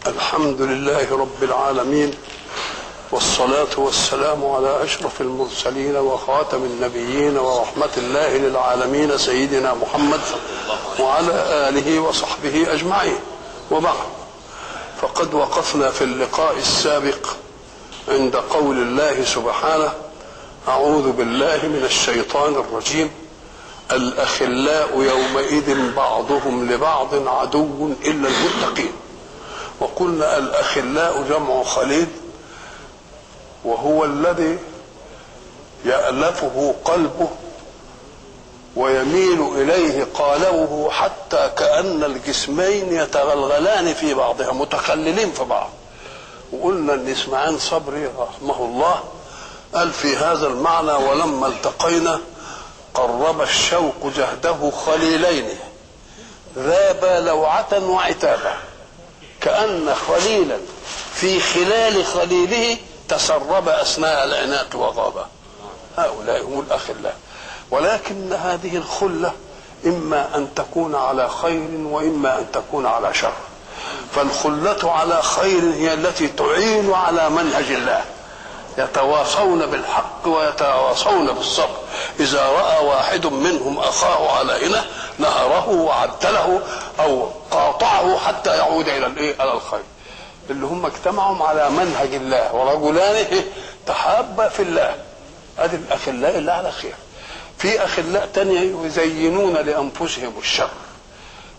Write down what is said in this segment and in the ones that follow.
الحمد لله رب العالمين، والصلاة والسلام على أشرف المرسلين وخاتم النبيين ورحمة الله للعالمين سيدنا محمد وعلى آله وصحبه أجمعين، وبعد. فقد وقفنا في اللقاء السابق عند قول الله سبحانه: أعوذ بالله من الشيطان الرجيم، الأخلاء يومئذ بعضهم لبعض عدو إلا المتقين. وقلنا الأخلاء جمع خليل، وهو الذي يألفه قلبه ويميل إليه قالبه حتى كأن الجسمين يتغلغلان في بعضها متخللين في بعض. وقلنا أن إسماعيل صبري رحمه الله قال في هذا المعنى: ولما التقينا قرب الشوق جهده خليلين ذابا لوعة وعتابا، كأن خليلا في خلال خليله تسرب أثناء العناق وغابا. هؤلاء هم الأخلاء. ولكن هذه الخلة إما أن تكون على خير وإما أن تكون على شر. فالخلة على خير هي التي تعين على منهج الله، يتواصون بالحق ويتواصون بالصبر. إذا رأى واحد منهم أخاه على إله نهره وعدله أو قاطعه حتى يعود إلى إلى الخير. اللي هم اجتمعوا على منهج الله، ورجلان تحابا في الله، ادي الأخلاء اللي على خير. في أخلاء تانية يزينون لأنفسهم الشر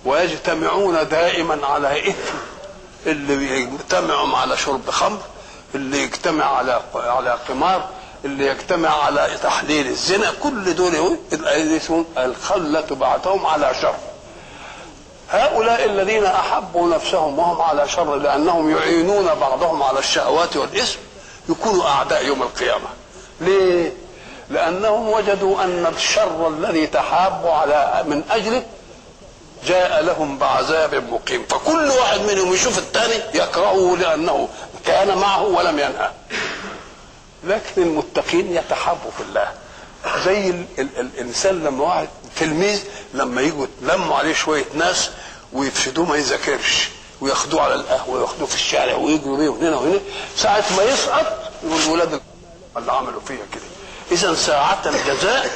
ويجتمعون دائما على إثم، اللي يجتمعوا على شرب خمر، اللي يجتمع على قمار، اللي يجتمع على تحليل الزنا، كل دول الخلة بعتهم على شر. هؤلاء الذين أحبوا نفسهم وهم على شر لأنهم يعينون بعضهم على الشهوات والإثم يكونوا أعداء يوم القيامة. ليه؟ لأنهم وجدوا أن الشر الذي تحابوا على من أجله جاء لهم بعذاب مقيم، فكل واحد منهم يشوف الثاني يكرهه لأنه كان معه ولم ينهى. لكن المتقين يتحابوا في الله، زي الإنسان لما واحد تلميذ لما يجوا لموا عليه شوية ناس ويفسدوه ما يذاكرش، وياخدوه على القهوة وياخدوه في الشارع ويجروا بيه هنا وهنا، ساعة ما يسقط يقول الولاد اللي عملوا فيها كده. إذا ساعة الجزاء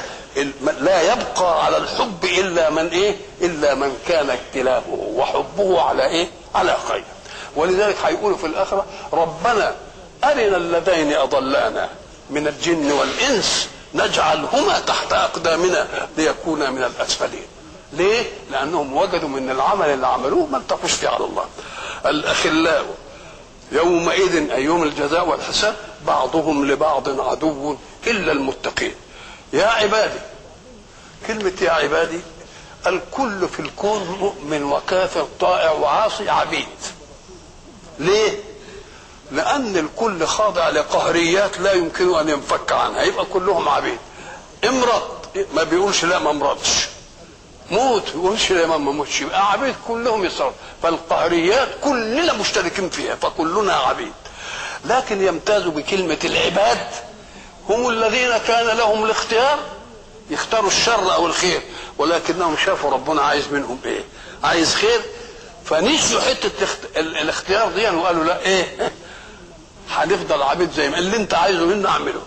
لا يبقى على الحب إلا من إيه؟ إلا من كان اكتلافه وحبه على إيه؟ على خير. ولذلك هيقولوا في الآخرة: ربنا أرنا اللذين أضلانا من الجن والإنس نجعلهما تحت أقدامنا ليكونا من الأسفلين. ليه؟ لأنهم وجدوا من العمل اللي عملوه ما التقوش فيه على الله. الأخلاء يومئذ أي يوم الجزاء والحساب بعضهم لبعض عدو إلا المتقين. يا عبادي، كلمة يا عبادي الكل في الكون مؤمن وكافر طائع وعاصي عبيد. ليه؟ لأن الكل خاضع لقهريات لا يمكن أن ينفك عنها، يبقى كلهم عبيد. امرض ما بيقولش لا ما امرضش، موت ما بيقولش لا ما موتش، يبقى عبيد كلهم يصير. فالقهريات كلنا مشتركين فيها فكلنا عبيد. لكن يمتاز بكلمة العباد هم الذين كان لهم الاختيار، يختاروا الشر أو الخير، ولكنهم شافوا ربنا عايز منهم إيه؟ عايز خير، فنسيوا حتة الاختيار دي وقالوا لا إيه؟ هنفضل عبيد زي ما اللي انت عايزه منا اعمله.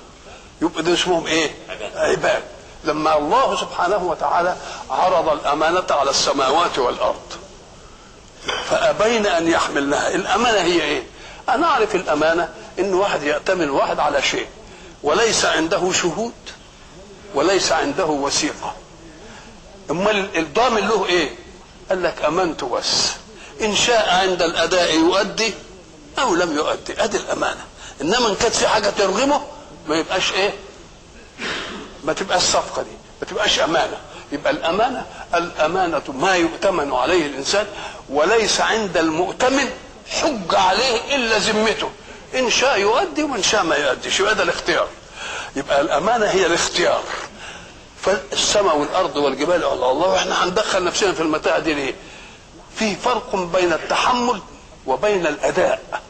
يبقى ده اسمهم ايه؟ عباد. لما الله سبحانه وتعالى عرض الامانة على السماوات والارض فابين ان يحملنها. الامانة هي ايه؟ انا اعرف الامانة ان واحد يأتمن واحد على شيء وليس عنده شهود وليس عنده وثيقة. اما الضامن له ايه؟ قال لك امنت بس، ان شاء عند الاداء يؤدي او لم يؤدي، ادي الامانة. انما ان كانت في حاجة ترغمه ما يبقاش ايه؟ ما تبقاش صفقة دي، ما تبقاش امانه. يبقى الامانة، الامانة ما يؤتمن عليه الانسان وليس عند المؤتمن حج عليه الا ذمته، ان شاء يؤدي وان شاء ما يؤديش، يبقى ده الاختيار. يبقى الامانة هي الاختيار. فالسماء والارض والجبال الله، واحنا هندخل نفسنا في المتاهة دي ليه؟ في فرق بين التحمل وبين الاداء.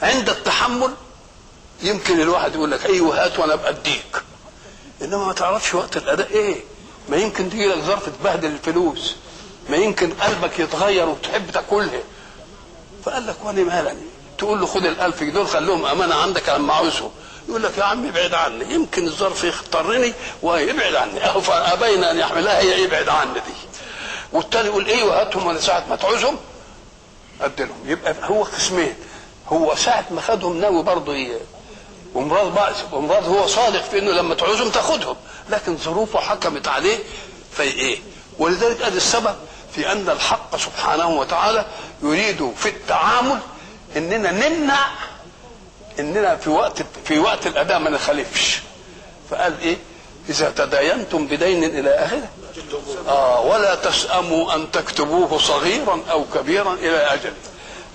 عند التحمل يمكن الواحد يقول لك ايوه هات وانا بأديك، انما ما تعرفش وقت الاداء ايه. ما يمكن تجي لك ظرف تبهدل الفلوس، ما يمكن قلبك يتغير وتحب تاكلها، فقال لك وانا مالني؟ تقول له خد ال1000 دول خليهم امانه عندك لما عاوزهم، يقول لك يا عم ابعد عني، يمكن الظرف يختارني ويبعد عني، اهو فابينا ان يحملها هي يبعد عني دي. والتاني يقول ايه وهاتهم وانا ساعة ما تعوزهم اديلهم. يبقى هو قسمين، هو ساعة ما خدهم ناوي برضه ايه، ومراد بقى ومراد هو صادق في انه لما تعوزهم تاخدهم، لكن ظروفه حكمت عليه في ايه. ولذلك ادي السبب في ان الحق سبحانه وتعالى يريد في التعامل اننا نمنع اننا في وقت الاداء ما نخالفش. فقال ايه؟ اذا تداينتم بدين الى اخره ولا تسأموا ان تكتبوه صغيرا او كبيرا الى اجله،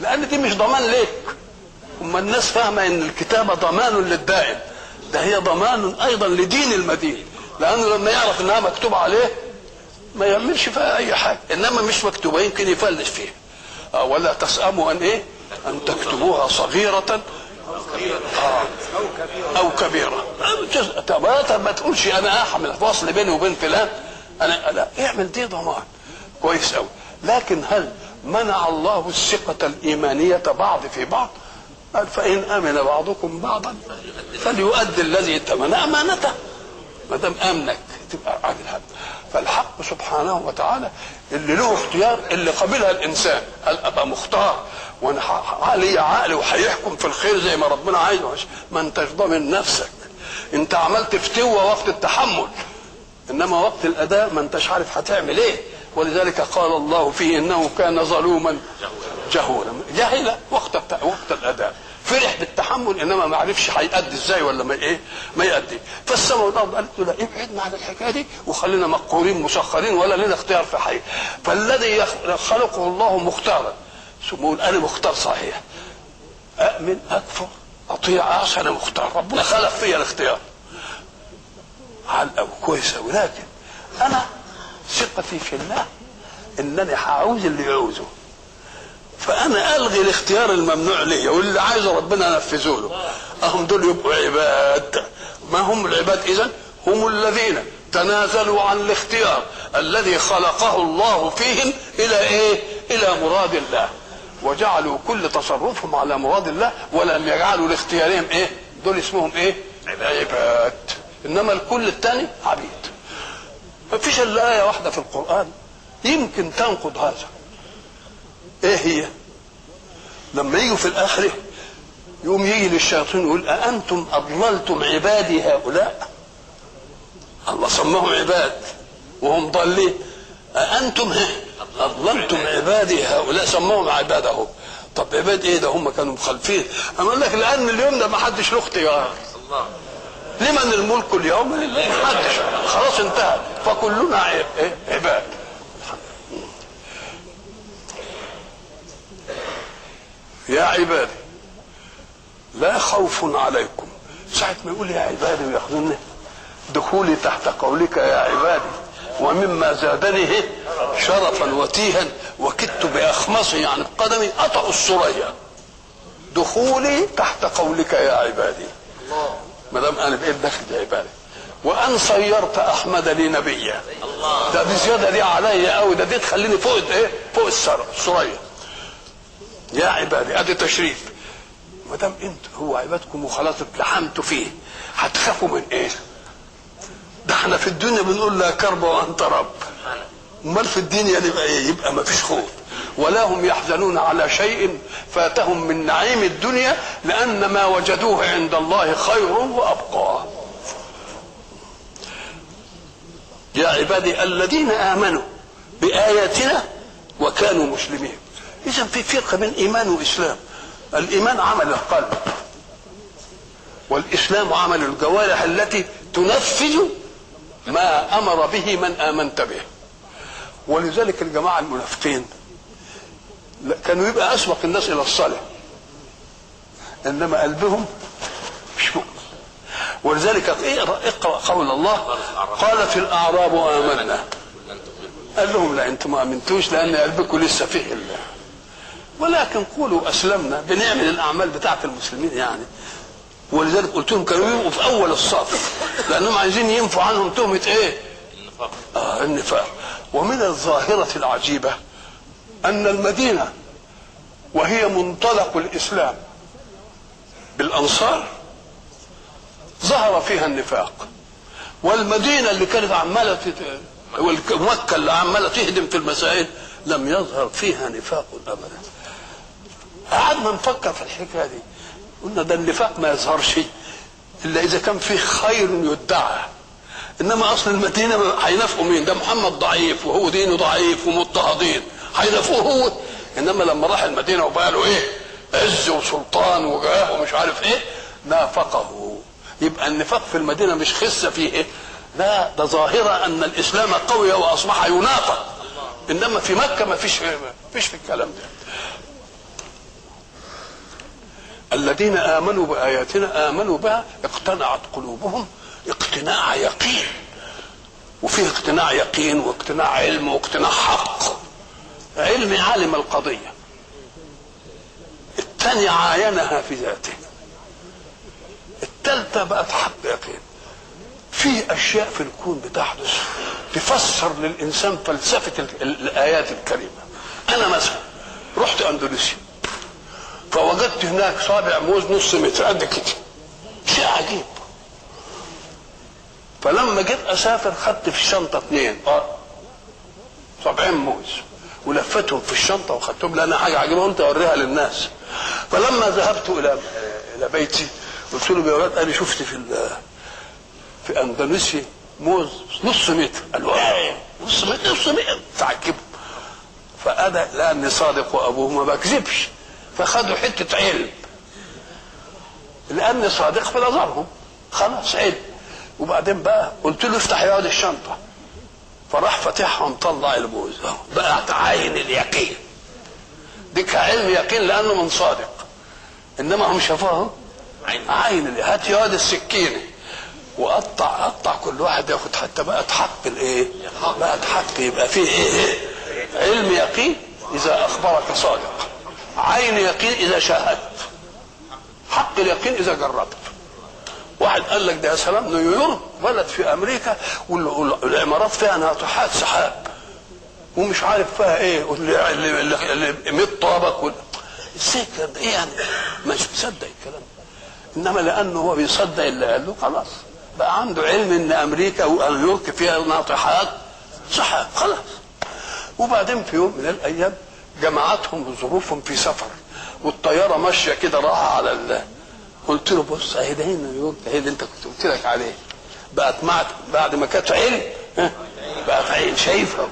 لان دي مش ضمان ليك. اما الناس فاهمه ان الكتابة ضمان للدائن، ده هي ضمان ايضا لدين المدين، لانه لما يعرف انها مكتوب عليه ما يعملش فيها اي حاجة، انما مش مكتوبة يمكن يفلس فيها. ولا تسأموا ان ايه؟ ان تكتبوها صغيرة او كبيرة. طب ما تقولش انا احمل فصل بيني وبين فلان، انا لا، اعمل دي ضمان كويس قوي. لكن هل منع الله الثقة الايمانية بعض في بعض؟ قال فان امن بعضكم بعضا فليؤدي الذي ائتمن امانته. ما دام امنك تبقى عادل حد. فالحق سبحانه وتعالى اللي له اختيار، اللي قبلها الانسان، قال ابقى مختار وانا لي عقل وهيحكم في الخير زي ما ربنا عايزه. ما انتش ضامن نفسك، انت عملت فتوه وقت التحمل، انما وقت الاداء ما انتش عارف هتعمل ايه. ولذلك قال الله فيه انه كان ظلوما جهولا، جهل وقت الاداء، فرح بالتحمل انما ما عرفش هيأدي ازاي ولا ما ايه ما يأدي. فالسماء والارض قالت له لا، ابعدنا عن الحكاية دي وخلينا مقهورين مسخرين ولا لنا اختيار في حاجة. فالذي خلقه الله مختارا، ثم يقول انا مختار صحيح، أؤمن أكفر أطيع أعصي، أنا مختار، ربنا خلق فيا الاختيار على الأول كويس، ولكن أنا ثقتي في الله إنني هعوز اللي يعوزه، فأنا ألغي الاختيار الممنوع لي واللي عايزه ربنا أنفذه له. أهم دول يبقوا عباد. ما هم العباد إذن؟ هم الذين تنازلوا عن الاختيار الذي خلقه الله فيهم إلى إيه؟ إلى مراد الله، وجعلوا كل تصرفهم على مراد الله ولم يجعلوا لاختيارهم إيه؟ دول اسمهم إيه؟ عباد. إنما الكل الثاني عبيد. ما فيش إلا آية واحدة في القرآن يمكن تنقض هذا. إيه هي؟ لما يجوا في الآخرة يقوم يجي للشياطين يقول أأنتم أضللتم عبادي هؤلاء؟ الله سماهم عباد وهم ضالين. أأنتم أضللتم عبادي هؤلاء، سماهم عباده. طب عباد إيه ده؟ هم كانوا مخالفين. أنا أقول لك لأن اليوم ده ما حدش له اختيار. لمن الملك اليوم؟ لله. ما حدش، خلاص انتهى، فكلنا عباد. يا عبادي لا خوف عليكم. ساعة ما يقول يا عبادي وياخذني دخولي تحت قولك يا عبادي، ومما زادني شرفا وتيها وكدت بأخمصي يعني بقدمي أطأ الثريا. دخولي تحت قولك يا عبادي، ما دام انا بقيت داخل يا عبادي. وان صيرت احمد لي نبيا، ده بزيادة دي عليا قوي، ده دي تخليني فوق ايه؟ فوق الثريا. يا عبادي ادي تشريف. ما دام انت هو عبادكم وخلاص اتلحمتوا فيه، هتخافوا من ايه؟ ده احنا في الدنيا بنقول لا كرب وانت رب، امال في الدنيا يبقى ايه؟ يبقى ما فيش خوف. ولا هم يحزنون على شيء فاتهم من نعيم الدنيا، لان ما وجدوه عند الله خير وابقى. يا عبادي الذين امنوا باياتنا وكانوا مسلمين. اذا في فرق بين ايمان واسلام. الايمان عمل القلب، والاسلام عمل الجوارح التي تنفذ ما امر به من امنت به. ولذلك الجماعة المنافقين كانوا يبقى اسبق الناس الى الصلاة، انما قلبهم مش مؤمن. ولذلك اقرا قول الله: قالت الاعراب امنا. قال لهم لا، انتم ما امنتوش لان قلبكم لسه فيه الله، ولكن قولوا اسلمنا، بنعمل الاعمال بتاعه المسلمين يعني. ولذلك قلت لهم كانوا يبقوا في اول الصف لانهم عايزين ينفوا عنهم تهمه ايه؟ النفاق. النفاق. ومن الظاهرة العجيبة ان المدينة وهي منطلق الإسلام بالأنصار ظهر فيها النفاق، والمدينة اللي كانت عمالة ومكة اللي عمالة تهدم في المسائل لم يظهر فيها نفاق أبدا. قعدنا نفكر في الحكاية دي، قلنا ده النفاق ما يظهرش إلا إذا كان فيه خير يدعى، إنما أصل المدينة هينافقوا مين؟ ده محمد ضعيف وهو دينه ضعيف ومضطهدين، هينافقوه هو. إنما لما راح المدينة وبقى له إيه؟ عز وسلطان وجاه ومش عارف إيه، نافقه. يبقى النفاق في المدينة مش خسة فيه إيه؟ لا، ده ظاهرة أن الإسلام قوي وأصبح ينافق. إنما في مكة ما فيش في الكلام ده. الذين آمنوا بآياتنا آمنوا بها اقتنعت قلوبهم اقتناع يقين، وفيه اقتناع يقين واقتناع علم واقتناع حق. علم عالم القضية، الثاني عاينها في ذاته، الثالثة بقت حق يقين. في أشياء في الكون بتحدث تفسر للإنسان فلسفة الآيات الكريمة. أنا مثلا رحت أندونيسيا فوجدت هناك صابع موز نص متر قد كده، شيء عجيب. فلما جيت اسافر خدت في الشنطة 2 صابعين موز ولفتهم في الشنطة وخدتهم لان حاجة عجيبة قلت اوريها للناس. فلما ذهبت الى بيتي قلت له يا ولاد، انا شفت في اندونيسيا موز نص متر. قالوا ايه نص متر؟ نص متر تعجبوا. فانا لاني صادق وابوه ما بكذبش، فخدوا حتة علم لاني صادق في نظرهم، خلاص علم. وبعدين بقى قلت له افتح يا واد الشنطة، فراح فاتحها ومطلع الموز. بقى عين اليقين، ديك علم يقين لانه من صادق، انما هم شافوها عين. هات يا واد السكينة وقطع قطع، كل واحد ياخد حتى. بقت حق الايه؟ بقت حق. يبقى فيه ايه؟ علم يقين اذا اخبرك صادق، عين يقين اذا شاهدت، حق اليقين اذا جربت. واحد قال لك ده يا سلام نيويورك بلد في امريكا والعمارات فيها ناطحات سحاب ومش عارف فيها ايه، اللي 100 طابق ازاي الكلام ده؟ ايه يعني؟ مش مصدق الكلام ده، انما لانه هو بيصدق اللي قال له خلاص بقى عنده علم ان امريكا ونيويورك فيها ناطحات سحاب خلاص. وبعدين في يوم من الايام جمعتهم ظروفهم في سفر والطياره ماشية كده راحة على الله. قلت له بص اهي ده هنا نيويورك، اهي اللي انت كنت قلت لك عليه. بقت بعد ما كانت عين بقت عين شايفها.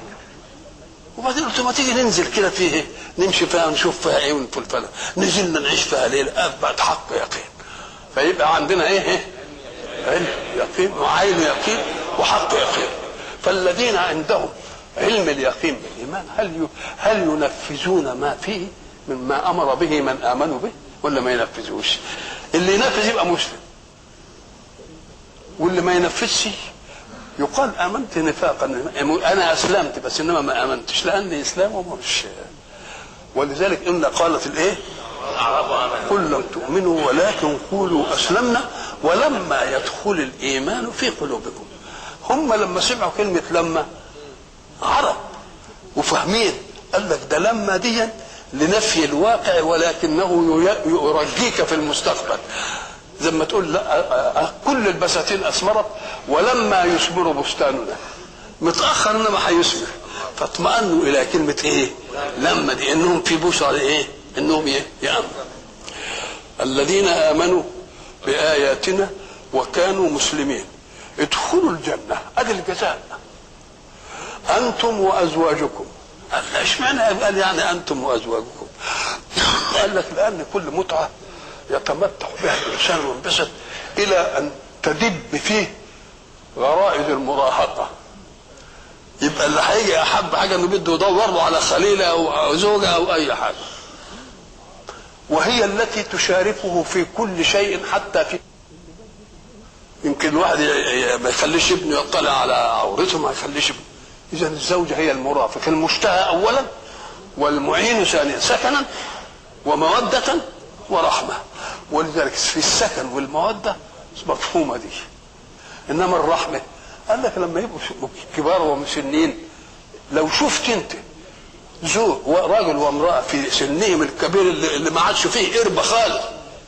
وبعدين قلت له ما تيجي ننزل كده فيه، نمشي فيها نشوف فيها ايه ونفلفلها. نزلنا نعيش فيها ليلة، بقت حق يقين. فيبقى عندنا ايه؟ علم يقين وعين يقين وحق يقين. فالذين عندهم علم اليقين بالايمان هل ينفذون ما فيه مما امر به من امنوا به ولا ما ينفذوش؟ اللي ينفذ يبقى مسلم، واللي ما ينفذش يقال امنت نفاقا، انا اسلمت بس انما ما امنتش لان اسلامه مش. ولذلك ان قالت الايه؟ قل لم تؤمنوا ولكن قولوا اسلمنا ولما يدخل الايمان في قلوبكم. هم لما سمعوا كلمة لما عرب وفاهمين، قال لك ده لما دي لنفي الواقع ولكنه يرجيك في المستقبل. زي ما تقول لا كل البساتين اثمرت ولما يثمر بستاننا، متاخر انما هيثمر. فاطمأنوا الى كلمة ايه؟ لما دي، انهم في بشرى ايه؟ انهم ايه؟ يامنوا. الذين امنوا باياتنا وكانوا مسلمين ادخلوا الجنة، ادي الجزاء، انتم وازواجكم. قال اشمعنى قال يعني انتم وازواجكم؟ قال لك لان كل متعه يتمتع بها الانسان وينبسط الى ان تدب فيه غرائز المراهقة. يبقى اللي هيجي احب حاجة انه بده يدور له على خليله او زوجه او اي حاجة، وهي التي تشاركه في كل شيء، حتى في يمكن الواحد ما يخليش ابنه يطلع على عورته، ما يخليش ابنه. اذا الزوجة هي المرافق المشتهى اولا والمعين ثانيا، سكنا ومودة ورحمة. ولذلك في السكن والمودة مفهومه دي، انما الرحمة قال لك لما يبقوا كبار ومسنين لو شفت انت زوج ورجل وامرأة في سنهم الكبير اللي ما عادش فيه قربة خالص،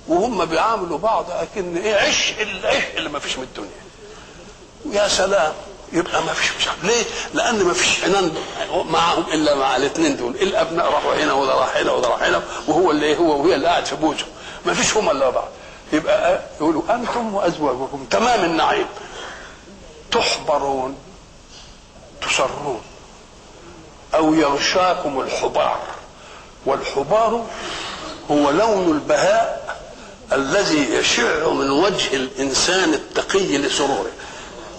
وهم بيعاملوا بعض اكن ايه عش العش اللي ما فيش من الدنيا. يا سلام، يبقى ما فيش مش عارف ليه؟ لان ما فيش حنان معهم الا مع الاثنين دول، الابناء راحوا هنا وده راح هنا وده راح هنا، وهو اللي هو وهي اللي قاعد في بوزه، ما فيش هم الا بعض. يبقى يقولوا انتم وازواجكم تمام النعيم، تحبرون تسرون او يغشاكم الحبار. والحبار هو لون البهاء الذي يشع من وجه الانسان التقي لسروره،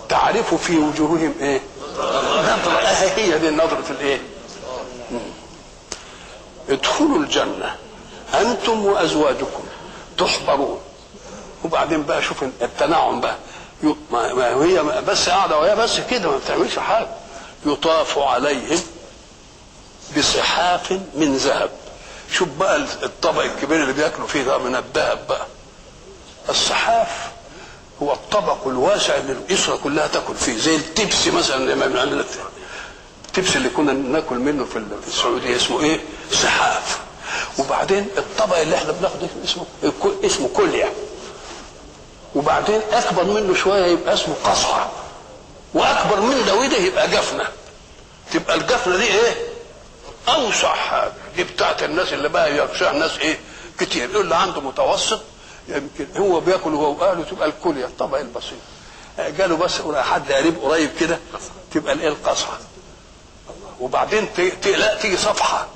تعرف في وجوههم ايه؟ نظرة. هي دي النظرة الايه؟ ادخلوا الجنة انتم وازواجكم تحبرون. وبعدين بقى شوف التنعم بقى، ما هي بس قاعدة وهي بس كده ما بتعملش حاجة. يطاف عليهم بصحاف من ذهب. شوف بقى الطبق الكبير اللي بياكلوا فيه ده من الذهب بقى. الصحاف هو الطبق الواسع اللي الاسرة كلها تاكل فيه، زي التبسي مثلا اللي ما بنعمل التبسي اللي كنا ناكل منه في السعودية اسمه ايه؟ صحاف. وبعدين الطبق اللي احنا بناخده اسمه كليه، وبعدين اكبر منه شوية يبقى اسمه قصعه، واكبر من ده وده يبقى جفنه. تبقى الجفنه دي ايه؟ اوسع حاجة، دي بتاعت الناس اللي بقى يغشاها الناس ايه؟ كتير. اللي عنده متوسط يمكن هو بياكل هو واهله تبقى الكلية الطبق البسيط، جاله بس حد قريب قريب كده تبقى الايه؟ القصعه. وبعدين لا تيجي صفحة،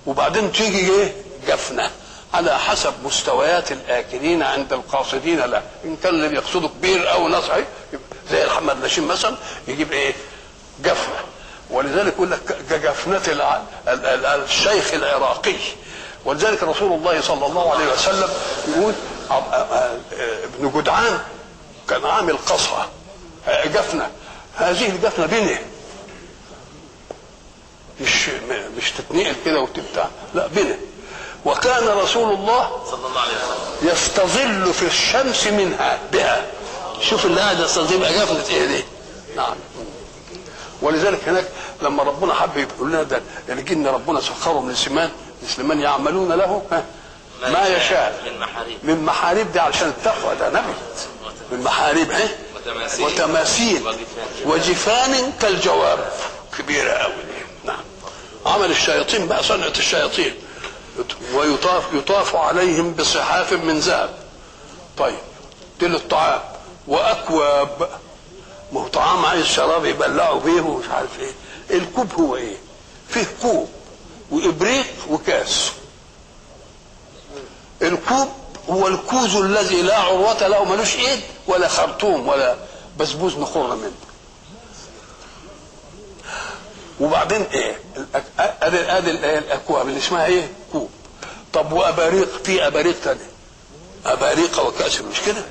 وبعدين تيجي ايه؟ جفنه، على حسب مستويات الاكلين عند القاصدين. لا ان كان اللي بيقصده كبير او ناس زي محمد نشيم مثلا يجيب ايه؟ جفنه. ولذلك يقول لك جفنه الشيخ العراقي. ولذلك رسول الله صلى الله عليه وسلم يقول ابن جدعان كان عامل قصعه جفنه، هذه الجفنه بنيه، مش تتنقل كده وتبتاع، لا بنيه. وكان رسول الله صلى الله عليه وسلم يستظل في الشمس منها بها. شوف اللي قاعد يستظل يبقى جفنه ايه دي؟ نعم. ولذلك هناك لما ربنا حب يقول لنا ده الجن ربنا سخرهم لسليمان يعملون له ما يشاء من محاريب، دي علشان التقوى، ده نبي. من محاريب ايه؟ وتماثيل وجفان كالجواب، كبيرة قوي. نعم. عمل الشياطين بقى، صنعه الشياطين. ويطاف يطاف عليهم بصحاف من ذهب. طيب دي للطعام. واكواب، ما هو طعام عايز شراب يبلعوا بيه ومش عارف ايه. الكوب هو ايه؟ فيه كوب وابريق وكاس. الكوب هو الكوز الذي لا عروة له، ملوش ايد ولا خرطوم ولا بسبوس نخر منه. وبعدين ايه؟ ادي الاكواب اللي اسمها ايه؟ كوب. طب واباريق، في اباريق ثانية، اباريق وكاس، مش كده؟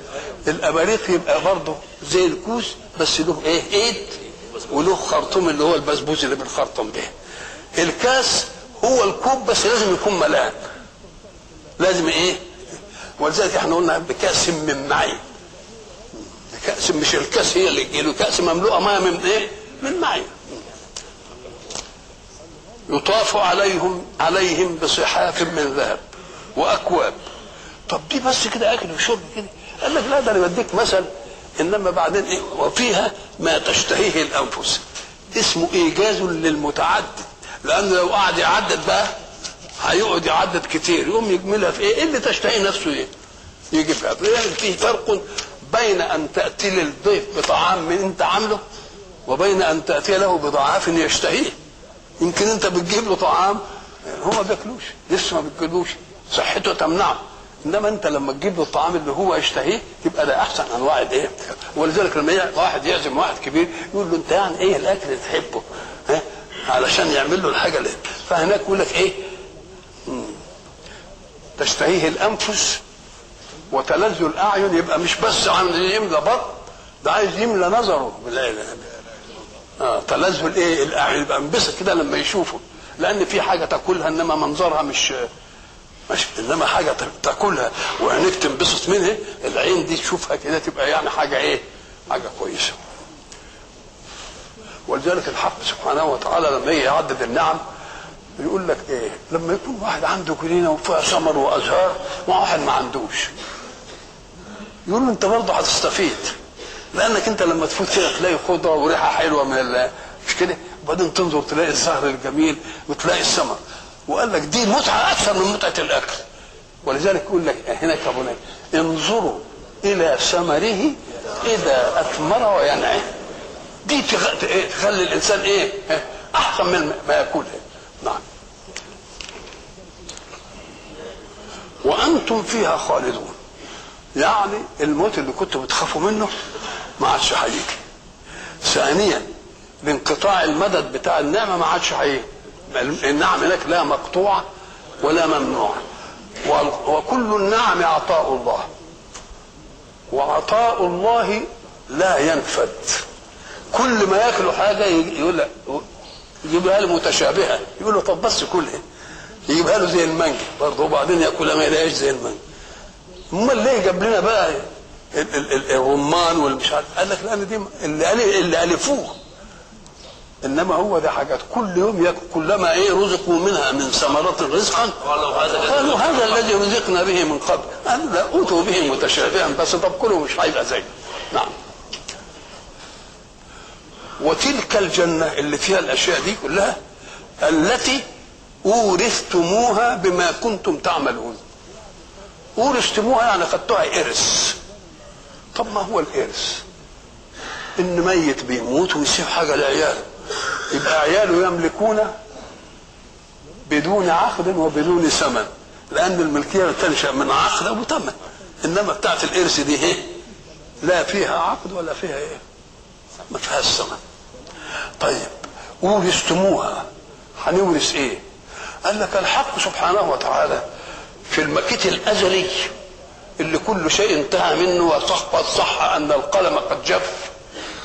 الاباريق يبقى برضه زي الكوز بس له ايه؟ ايد وله خرطوم اللي هو البسبوس اللي بنخرطم به. الكاس هو الكوب بس لازم يكون ملان، لازم ايه؟ ولذلك احنا قلنا بكاس من معين، كاس مش الكاس هي اللي تجيله، كاس مملوءة مية من ايه؟ من معين. يطاف عليهم بصحاف من ذهب واكواب. طب دي بس كده اكل وشرب كده؟ قال لك لا، ده انا بديك مثل، انما بعدين ايه؟ وفيها ما تشتهيه الانفس. اسمه ايجاز للمتعدد، لان لو قعد يعدد بقى هيقعد يعدد كتير، يقوم يجملها في ايه؟ اللي تشتهي نفسه ايه؟ يجيبها. يعني في فرق بين ان تاتي للضيف بطعام من انت عامله، وبين ان تاتي له بضعاف يشتهيه. يمكن انت بتجيب له طعام هو ما بياكلوش، لسه ما بياكلوش، صحته تمنعه، انما انت لما تجيب له الطعام اللي هو يشتهيه يبقى ده احسن انواع الايه. ولذلك لما واحد يعزم واحد كبير يقول له انت يعني ايه الاكل اللي تحبه؟ ها؟ علشان يعمل له الحاجة اللي. فهناك يقول لك ايه؟ تشتهيه الانفس وتلذ الاعين. يبقى مش بس عايز يملى بطن، ده عايز يملى نظره بالعين. تلذ الايه؟ الاعين. يبقى انبسط كده لما يشوفه، لان في حاجة تاكلها انما منظرها مش ماشي، انما حاجة تاكلها وعينيك تنبسط منها، العين دي تشوفها كده تبقى يعني حاجة ايه؟ حاجة كويسة. ولذلك الحق سبحانه وتعالى لما يجي يعدد النعم يقول لك ايه؟ لما يكون واحد عنده جنينة وفيها ثمر وازهار وواحد ما عندوش، يقول له انت برضه هتستفيد، لانك انت لما تفوت كده تلاقي خضرة وريحه حلوة من مش كده، وبعدين تنظر تلاقي الزهر الجميل وتلاقي الثمر. وقال لك دي متعه اكثر من متعه الاكل. ولذلك يقول لك هناك يا بني انظروا الى ثمره اذا اثمر وينعه. دي تخلي الانسان ايه؟ احسن من ما ياكلها. نعم. وانتم فيها خالدون، يعني الموت اللي كنتوا بتخافوا منه ما عادش هيجي. ثانيا الانقطاع المدد بتاع النعمة ما عادش هيجي. النعم هناك لا مقطوعة ولا ممنوعة، وكل النعم عطاء الله، وعطاء الله لا ينفد. كل ما ياكلوا حاجة يقول لك يجيبها له متشابهة، يقول له طب بس كلها، يجيبها له زي المانجا برضه، وبعدين ياكلها ما يلاقيهاش زي المانجا. امال ليه جاب لنا بقى الرمان والمش عارف؟ قال لك لان دي اللي الفوه، انما هو ده حاجات كل يوم ياكل، كلما ايه رزقوا منها من ثمرات رزقا قالوا هذا الذي رزقنا به من قبل، قالوا لا اوتوا به متشابها، بس طب كله مش هيبقى زيه. نعم. وتلك الجنة اللي فيها الأشياء دي كلها التي أورثتموها بما كنتم تعملون. أورثتموها يعني خدتوها إرث. طب ما هو الإرث؟ إن ميت بيموت ويسيب حاجة لعياله، يبقى عياله يملكون بدون عقد وبدون ثمن، لأن الملكية تنشأ من عقد أو ثمن، إنما بتاعت الإرث دي إيه؟ لا فيها عقد ولا فيها إيه؟ ما فيهاش ثمن. طيب ورثتموها، هنورث ايه؟ قال لك الحق سبحانه وتعالى في المكيت الازلي اللي كل شيء انتهى منه وصح ان القلم قد جف.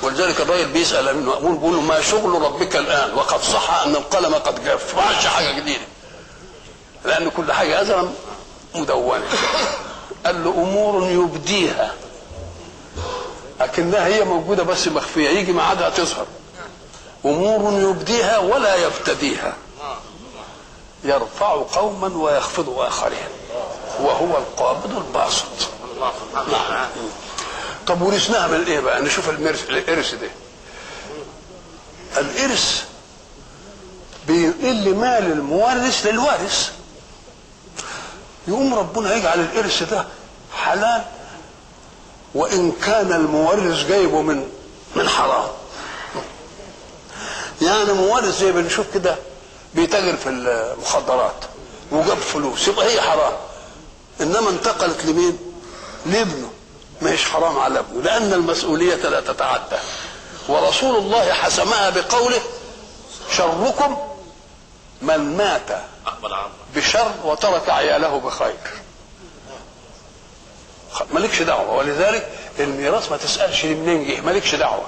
ولذلك الراجل بيسال منه بيقول له ما شغل ربك الان وقد صح ان القلم قد جف؟ ما عادش حاجة جديدة، لان كل حاجة ازلا مدونة. قال له امور يبديها لكنها هي موجودة بس مخفية، يجي ميعادها تظهر. امور يبديها ولا يبتديها، يرفع قوما ويخفض اخرين، وهو القابض الباسط. نعم. طب ورثناها من ايه بقى؟ نشوف الارث ده. الارث بيقل مال المورث للوارث، يقوم ربنا يجعل الارث ده حلال وان كان المورث جايبه من حرام. يعني مورث زي بنشوف كده بيتاجر في المخدرات وجاب فلوس، يبقى هي حرام، انما انتقلت لمين؟ لابنه، ما هيش حرام على ابنه، لان المسؤولية لا تتعدى. ورسول الله حسمها بقوله شركم من مات بشر وترك عياله بخير. مالكش دعوه. ولذلك الميراث ما تسالش منين جه، مالكش دعوه،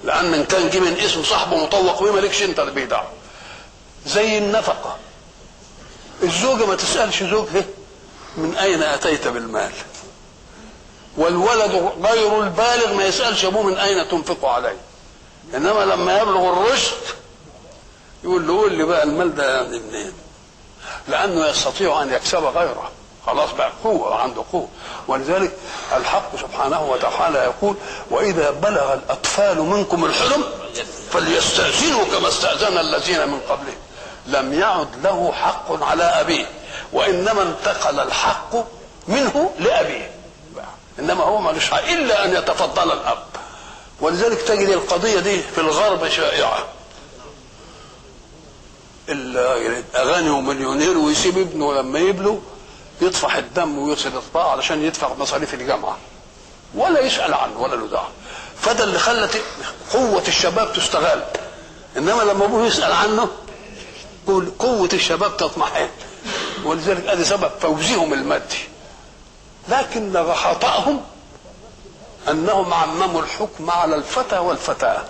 لان ان كان جه من اسم صاحبه مطوق بيه مالكش انت بيه دعوه. زي النفقة، الزوجة ما تسالش زوجها من اين اتيت بالمال، والولد غير البالغ ما يسالش ابوه من اين تنفق عليه، انما لما يبلغ الرشد يقول له قول لي بقى المال ده منين، لانه يستطيع ان يكسب غيره، خلاص بقى قوة، عنده قوة. ولذلك الحق سبحانه وتعالى يقول وإذا بلغ الأطفال منكم الحلم فليستأذنوا كما استأذن الذين من قبلهم. لم يعد له حق على أبيه، وإنما انتقل الحق منه لأبيه، إنما هو مالوش حق إلا أن يتفضل الأب. ولذلك تجد القضية دي في الغرب شائعة، الأغاني ومليونير ويسيب ابنه لما يبلغ يطفح الدم ويصل اطفاء علشان يدفع مصاريف الجامعة، ولا يسال عنه ولا له دعوه. فده اللي خلت قوة الشباب تستغل، انما لما ابوه يسال عنه قوة الشباب تطمحن. ولذلك هذا سبب فوزهم المادي. لكن خطأهم انهم عمموا الحكم على الفتى والفتاه.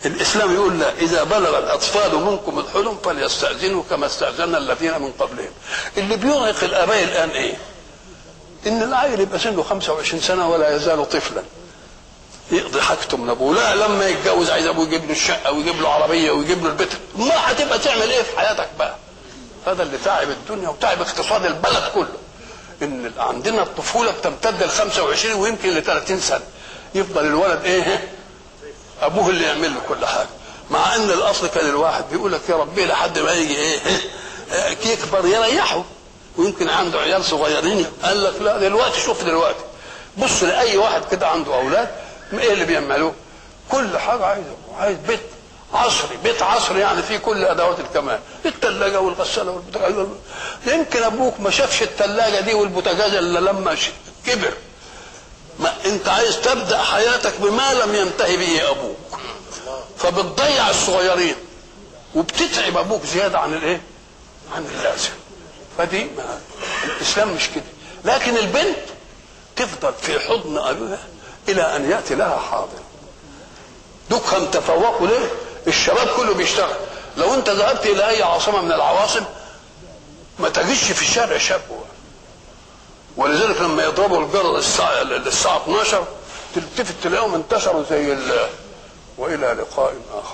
الاسلام يقول لا، اذا بلغ الاطفال منكم الحلم فليستاذنوا كما استاذن الذين من قبلهم. اللي بيرهق الاباء الان ايه؟ ان العيل يبقى سنة 25 سنة ولا يزال طفلا، يقضي حاجته من ابوه. لا لما يتجوز عايز ابوه يجيب له الشقة ويجيب له عربية ويجيب له البيت. ما هتبقى تعمل ايه في حياتك بقى؟ هذا اللي تعب الدنيا وتعب اقتصاد البلد كله، ان عندنا الطفولة بتمتد ل 25 ويمكن ل 30 سنة، يفضل الولد ايه؟ ابوه اللي يعمل له كل حاجة، مع ان الاصل كان الواحد بيقول لك يا ربي لحد ما يجي ايه؟ يكبر يريحه، ويمكن عنده عيال صغيرين. قال لك لا دلوقتي، شوف دلوقتي بص لاي واحد كده عنده اولاد ايه اللي بيعملوه؟ كل حاجة عايزه، عايز بيت عصري، بيت عصري يعني فيه كل ادوات الكمال، الثلاجة والغساله والبوتاجاز. يمكن ابوك ما شافش الثلاجة دي والبوتاجاز الا لما كبر. ما انت عايز تبدا حياتك بما لم ينتهي به ابوك، فبتضيع الصغيرين وبتتعب ابوك زيادة عن الايه؟ عن اللازم. فدي ما الاسلام مش كده. لكن البنت تفضل في حضن ابوها الى ان ياتي لها حاضر. دكهم تفوقوا ليه؟ الشباب كله بيشتغل. لو انت ذهبت الى اي عاصمة من العواصم ما تجدش في الشارع شاب. ولذلك لما يضربوا الجرس الساعة 12 تلتفت تلاقيهم انتشروا زي والى لقاء اخر.